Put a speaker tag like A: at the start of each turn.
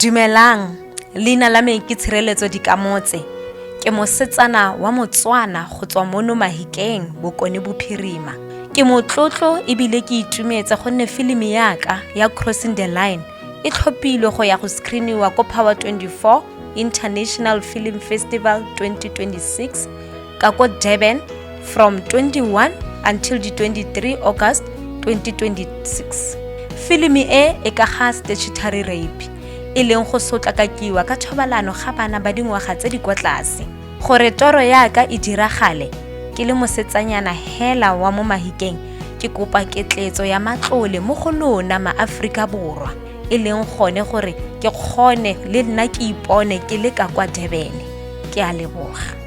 A: Dumelang, leina la me ke Tshireletso Dikamotse. Ke mosetsana wa Motswana go tswa mono Mahikeng, Bokone Bophirima. Ke motlotlo ebile ke itumetse gonne filimi yaka ya Crossing the Line e tlhophilwe go ya go screeniwa ko Power 24 International Film Festival 2026 ka ko Durban from 21 until di 23 August 2026. Filimi e e ka ga statutory rape, e leng go sotlakakiwa ka thobalano ga bana ba dingwaga tse di kwa tlase. Gore toro yaka e diragale, ke le mosetsanyana hela wa mo Mahikeng, ke kopa ketletso ya matlole mo go lona maAforika Borwa, e leng gone gore ke kgone le nna ke ipone ke le ka kwa Durban. Ke a leboga.